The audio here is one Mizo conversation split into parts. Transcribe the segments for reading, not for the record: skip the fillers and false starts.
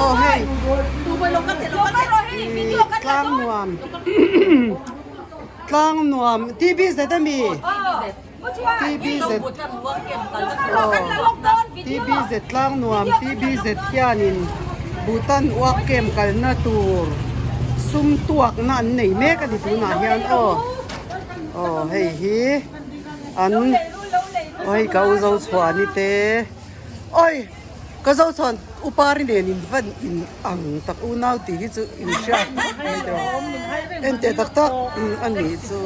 Aw hei tlang nuam tlang nuam TBZ ami TBZ TBZ tlang nuam TBZ hianin Bhutan uak kem kalna tur sum tuakna an nei mek a ni tunah hian aw aw hei hi an aw hei ka u zo chhuah ni te awi ka zo chhuan upa ri nen in van in ang tak unau tih hi chu in hriat khawp mai tawh enteh tak tak a nih chu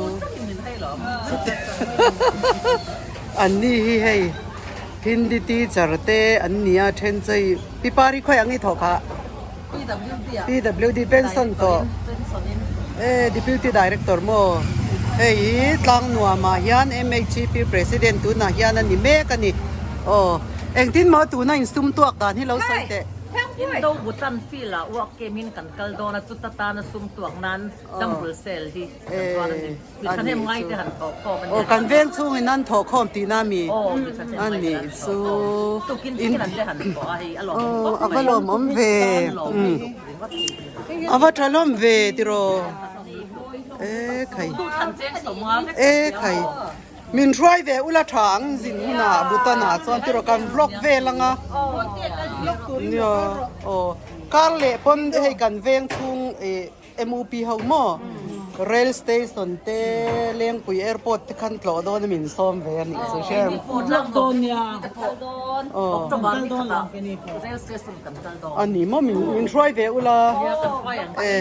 an ni hi hei Hindi teacher te an nia then chu hei pipa ri khawi ang i thawh kha PWD pension tawh e deputy director maw hei hi Tlangnuam ah hian MHP president tunah hian a ni mek a ni aw engtin maw tuna in sum tuak dan hi lo sawi teh. Indo Bhutan field ah uak kem in kan kal dawn a chuta tana sum tuak nan jumble sale hi kan zuar a ni. Mi thahnem ngai te han thawh khawm a nia. Aw kan veng chhungin an thawh khawm tihna mi a nih chu. Tukin chicken an te han thawh a hei a lawmawm khawp mai. Aw a va lawmawm ve. A va tha hlawm ve tiraw. E khai. E khai. Min hruai ve ula tha ang zin hunah Bhutan ah chuan tiraw kan vlog vel anga. Nia aw kar leh pawn hei kan veng chhung ih. MUP ho maw rail station te Lengpui airport te khan tlawh dawn a min sawm ve a nih chu hriat a ni maw min min hruai ve ula e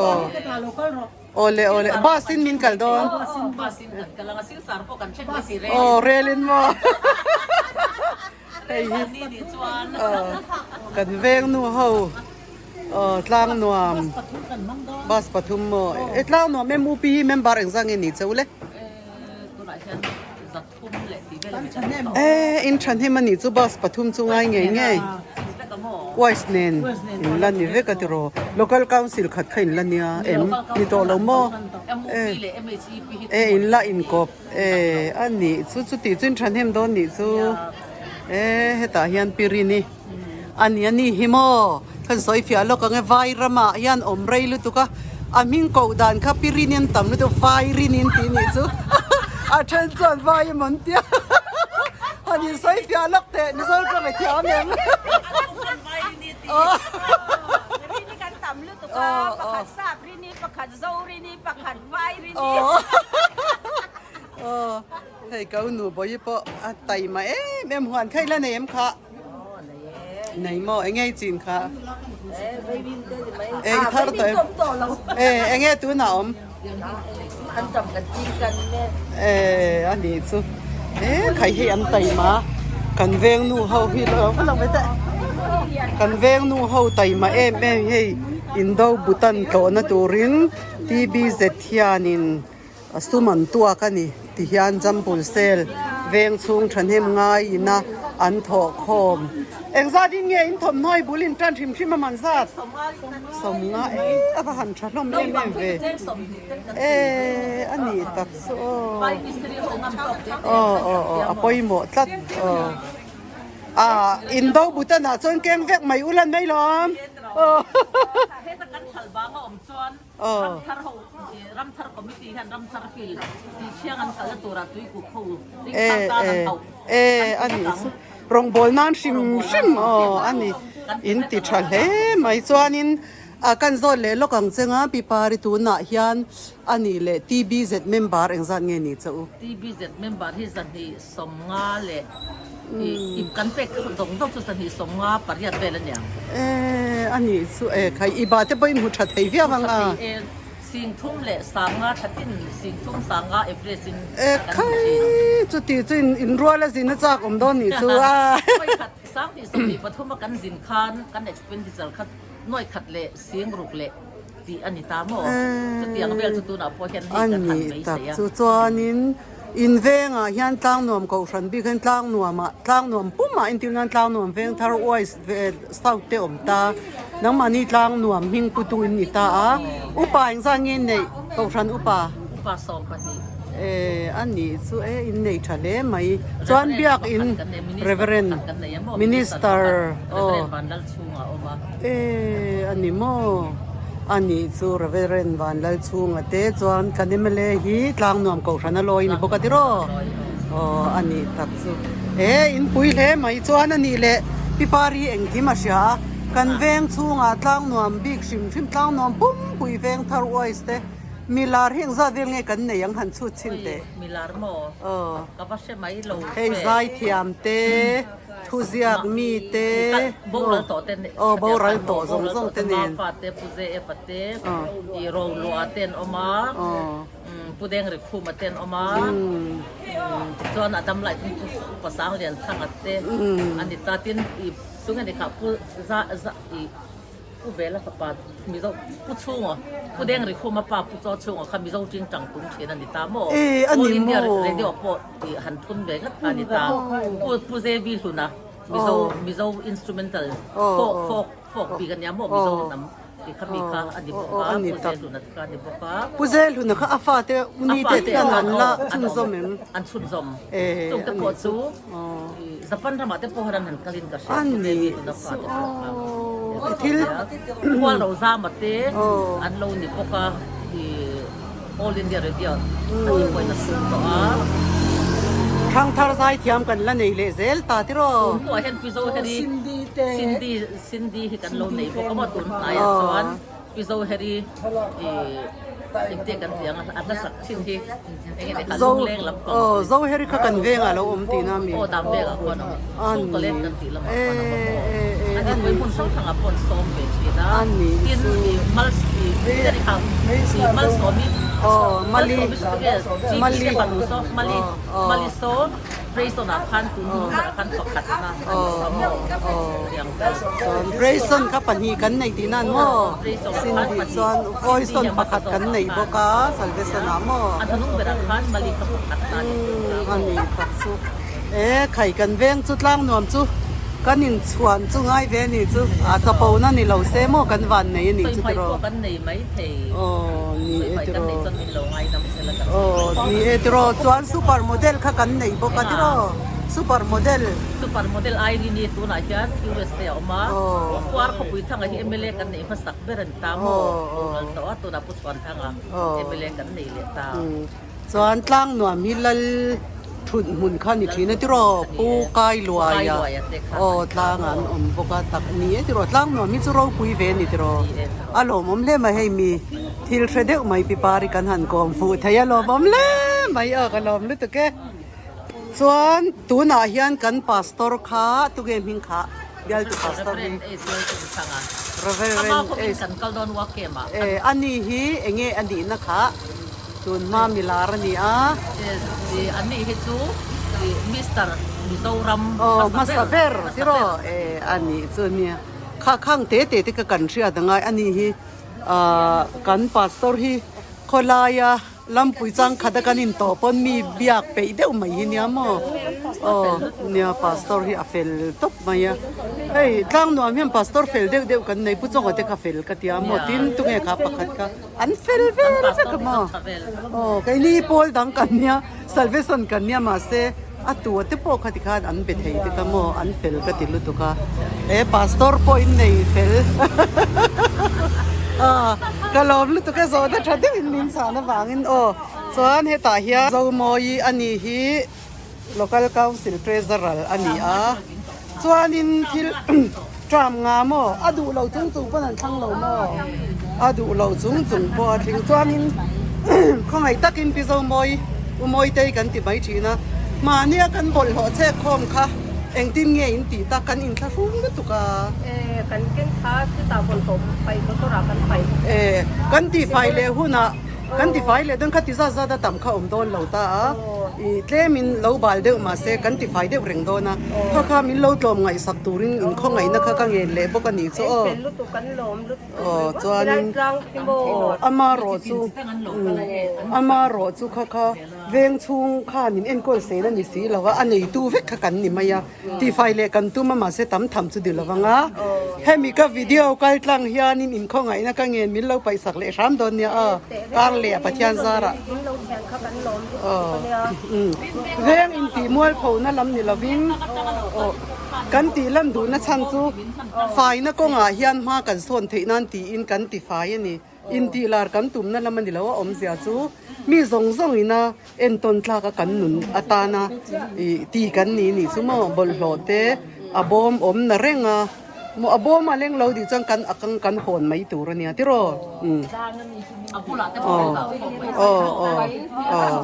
aw awle awle bus in min kal dawn aw rail in maw hei hi kan veng nu ho aw tlang nuam bus pathum maw e tlang nuam MUP hi member engzah nge ni cheu le e in thahnem a nih chu bus pathum chu ngai ngei ngei wise nen in la ni vek a tiraw local council khat kha in la nia em ni tawh lo maw e e in la inkawp. E a nih chu chuti chu in thahnem dawn nih chu e hetah hian pirini a ni a ni hi maw kan sawi fiah lawk ang e vai ramah hian awm rei lutuk a a hming koh dan kha pirini an tam lutuk vairini an tih nih chu a then chuan vai emaw an tia han in sawi fiah lawk teh mizo tawng i thiam em. Rini pakhat Zorini pakhat Vairini. Aw hei ka u nu bawi pawh a taima em em huan kha ila nei em kha nei maw enge i chin kha e i thar tawh em e enge tunah awm e a nih chu e khai hei an taima kan veng nu ho hi lo va lang ve teh kan veng nu ho taima em em hei Indo Bhutan tlawhna turin TBZ hianin sum an tuak a ni ti hian Jambul Cell veng chhung thahnem ngaiin a an thawh khawm. Engzat in nge in thawmhnaw i bul in tan hrim hrim a man zat? Sawmnga e a va han tha hlawm em em ve. E a nih tak chu aw. Aw aw aw a pawimawh tlat aw. A Indo Bhutan ah chuan keng vek mai ula mai lawm. Heta kan thal bang a awm chuan Ramthar ho Ramthar committee hian Ramthar field tih thiang an kalna turah tuikuk ho ringthar tan an hauh E a ni chu rawngbâwl nan hrim hrim aw a ni in ti tha hle mai chuanin a kan zawt leh lawk ang che nga Pi Pari tunah hian a nih leh TBZ member engzat nge ni che u? TBZ member hi zahnih 50 leh i kan pek zawng zawng chu sahnih 50 pariat vel a niang. E a nih chu e khai i ba te pawhin hmu tha thei viau ang a. Hmu tha thei e singthum leh sanga tha tin singthum sanga average in E khai chuti chu in in rual a zin a chak awm dawn nih chu a. Nuai khat sanghnih 23 a kan zin khan kan expenditure kha nuai khat leh singruk leh tih a ni ta maw? Chutiang vel chu tunah pawh hian hei kan han A nih tak beisei a. chu chuanin in vengah hian Tlangnuam Kohhran bik hian Tlangnuamah Tlangnuam pumah entir nan Tlangnuam Vengthar West ve South te awm ta nangmahni Tlangnuam hming putu in ni ta a upa engzah nge neih Kohhran upa? Upa 12. E a nih chu e in nei tha hle mai chuan biakin Reverend Minister aw e a ni maw a nih chu Reverend Vanlalchhunga te chuan kan mla hi Tlangnuam Kohhran a lawi a ni bawk a tiraw aw a nih tak chu e in pui hle mai chuan a nih leh Pipari engkim a hria a kan veng chhungah Tlangnuam bik hrim hrim Tlangnuam pumpui veng thar uais te. Milar hi engzat vel nge kan nei ang han chhut chhin teh. Milar maw? Aw. Ka va hre mai lo Hei zaithiam te, thuziak mi te. Boral tawh te nen. Aw boral tawh zawng zawng te nen. Mafa te, Pu Zefa te, i Roluah te an awm a, Pu Dengrikhuma te an awm a, tichuan a damlai chu Pu Upasanglianthanga te a ni ta. Tin, i tunge ni kha Pu Za Za i. Pu Vela fapa Mizo Pu Chhunga Pu Dengri Khuma pa Pu Chaw Chhunga kha Mizo Ting Tang tum thin a ni ta maw? All India Radio pawh tih han thun ve ngat kha a ni ta. Pu Pu Zevi Hluna Mizo Mizo instrumental folk folk folk bik a nia maw Mizo hnam tih kha mi kha a ni bawk a Pu Zehluna te kha a ni bawk a. Pu Zehluna kha a fate uni te khian an la chhunzawm em? An chhunzawm. Chung te pawh chu Japan ramah te pawh hian an han kalin ka hria chu Devi tuna fa te pawh kha Khual ro zama te an lo ni bawk a All India Radio a ni pawhin a sum tawh a. Thangthar zaithiam kan la nei leh zel ta tiraw? Tun hnuah hian Pizo Heri Cindy Cindy hi kan lo nei bawk a maw tun hnaiah chuan. Pi Zoheri i engte kan ti ang a, a hlasak thin hi enge ni kha lungleng lam pang. Aw Zoheri kha kan vengah lo awm tihna mi? Aw dam vengah khuan a awm. Chhungkawleng kan tih lamah khuan a awm aw. Ani pawhin hmun hrang hrangah pawh an sawm ve thin a. Tin i mal i enge ni kha i malsawmi malsawmi chu tinge GP te fanu saw mali mali saw Grayson ah khan tun hnung berah khan pakhat na a ni sa maw? Tiang kha. Chuan Grayson kha pahnih kan nei tih nan maw? Cindy chuan Voison pakhat kan nei bawk a, Salvation ah maw? A hnung berah khan Mali kha pakhat na a ni A ni tak chu. E khai kan veng chu tlang nuam chu kan inchhuan chu ngai ve a ni chu. A chapo na ni lo se maw kan van nei a ni chu tiraw? Sawi hmaih pawh kan nei mai thei. Aw ni e Sawi hmaih kan tiraw. nei chuan min lo ngaidam sela kan Aw ni e tiraw chuan super model kha kan nei bawk a tiraw super model. Super model Irene tunah hian USA a awm a, Khuar khawpui thanga hi mla kan neih hmasak ber a ni ta maw? Boral tawh a tunah Pu Chhuanthanga mla kan nei leh ta. Chuan tlang nuam hi lal thut hmun kha ni thin a tiraw Pu Kailuaia aw tlang an awm bawk a tak ni e tiraw tlang nuam hi chu ropui ve a ni tiraw a lawmawm hle mai hei mi thil hre deuh mai pi pari kan han kawm fuh thei a lawmawm hle mai a ka lawm lutuk e chuan tunah hian kan pastor kha tunge hming kha bialtu pastor hi Reverend e ani hi enge a nihna kha. Tun hma milar a ni a. An nih hi chu Mister Mizoram Aw hmasa ber tiraw e a nih chu nia. Kha khang te te te kha kan hriat a ngai a nih hi ah kan pastor hi khawlaia lampui changkhat a kan intawh pawn mi biak peih deuh mai hi nia maw aw nia pastor hi a fel tawp mai a. Hei tlang nuam hian pastor fel deuh deuh kan nei pu chawnga te kha fel ka tia maw tin tunge kha pakhat kha. An fel vel vek a maw? Aw keini pawl dang kan nia salvation kan nia mahse a tua te pawh kha tikhan an be thei dik a maw an fel ka ti lutuk a he pastor pawh in nei fel aw ka lawm lutuk a zawhna tha deuhin min chhan avangin aw chuan hetah hian Zomawi a ni hi Local Council Treasurer a ni a chuanin thil tram nga maw a duh lo chung chung pawn an thlang lo maw a duh lo chung chung pawh a thleng chuanin khawngaih takin Pi Zomawi U Mawitei kan ti mai thin a mahnia kan bawlhhlawh chhek khawm kha engtin nge in tih tak kan inthlahrung lutuk a. E kan ken kha chutah bawlhhlawh paih motor ah kan paih. E kan tihfai leh hunah. Kan tifai leh dawn kha ti zat zat a tam kha awm dawn lo ta a, ih tlemin lo bal deuh mahse kan tifai deuh reng dawn a, kha kha min lo tlawm ngaihsak turin inkhawngaihna kha ka ngen leh bawk a nih chu aw. Aw chuanin aw ama rawh chu ama rawh chu kha kha veng chhung khan in enkawl sel a ni si lo a, a neitu vek kha kan ni mai a. Tifai leh kan tum a mahse tam tham chu dil avang a, hemi ka video kal tlang hianin inkhawngaihna ka ngen min lo paihsak leh hram dawn nia aw, kar leh a Pathian zarah. Aw veng intih mualpho na lam ni lovin aw kan tih lan duhna chhan chu faina kawngah hian hma kan sawn theih nan tiin kan ti fai a ni. Intih lar kan tumna lam a ni lo a awmzia chu mi zawng zawng ina entawn tlak a kan nun atana ih ti kan ni nih chu maw bawlhhlawh te a bawm awm na reng a maw a bawm a leng lo tih chuan kan a kang kan hawn mai tur a nia tiraw umm aw aw aw aw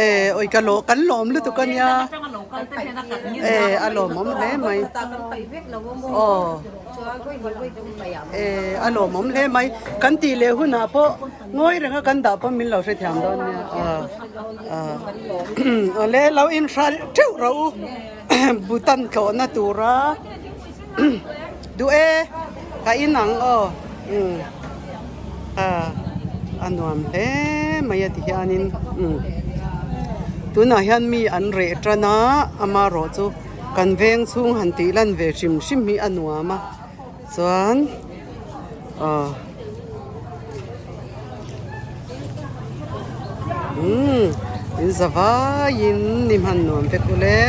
e awi ka lawm kan lawm lutuk a nia e a lawmawm hle mai aw. Eh a lawmawm hle mai kan tih leh hunah pawh ngawi renga kan dah pawh min lo hrethiam dawn nia ah ah awle lo inhralh theuh rawh u Bhutan tlawhna tura duh e ka inang aw umm ah a nuam hle mai a ti hianin umm tunah hian mi an reh tan a amaherawh chu. Kan veng chhung han tih lan ve hrim hrim hi a nuam a chuan aw umm in za vaiin ni hman nuam vek ule.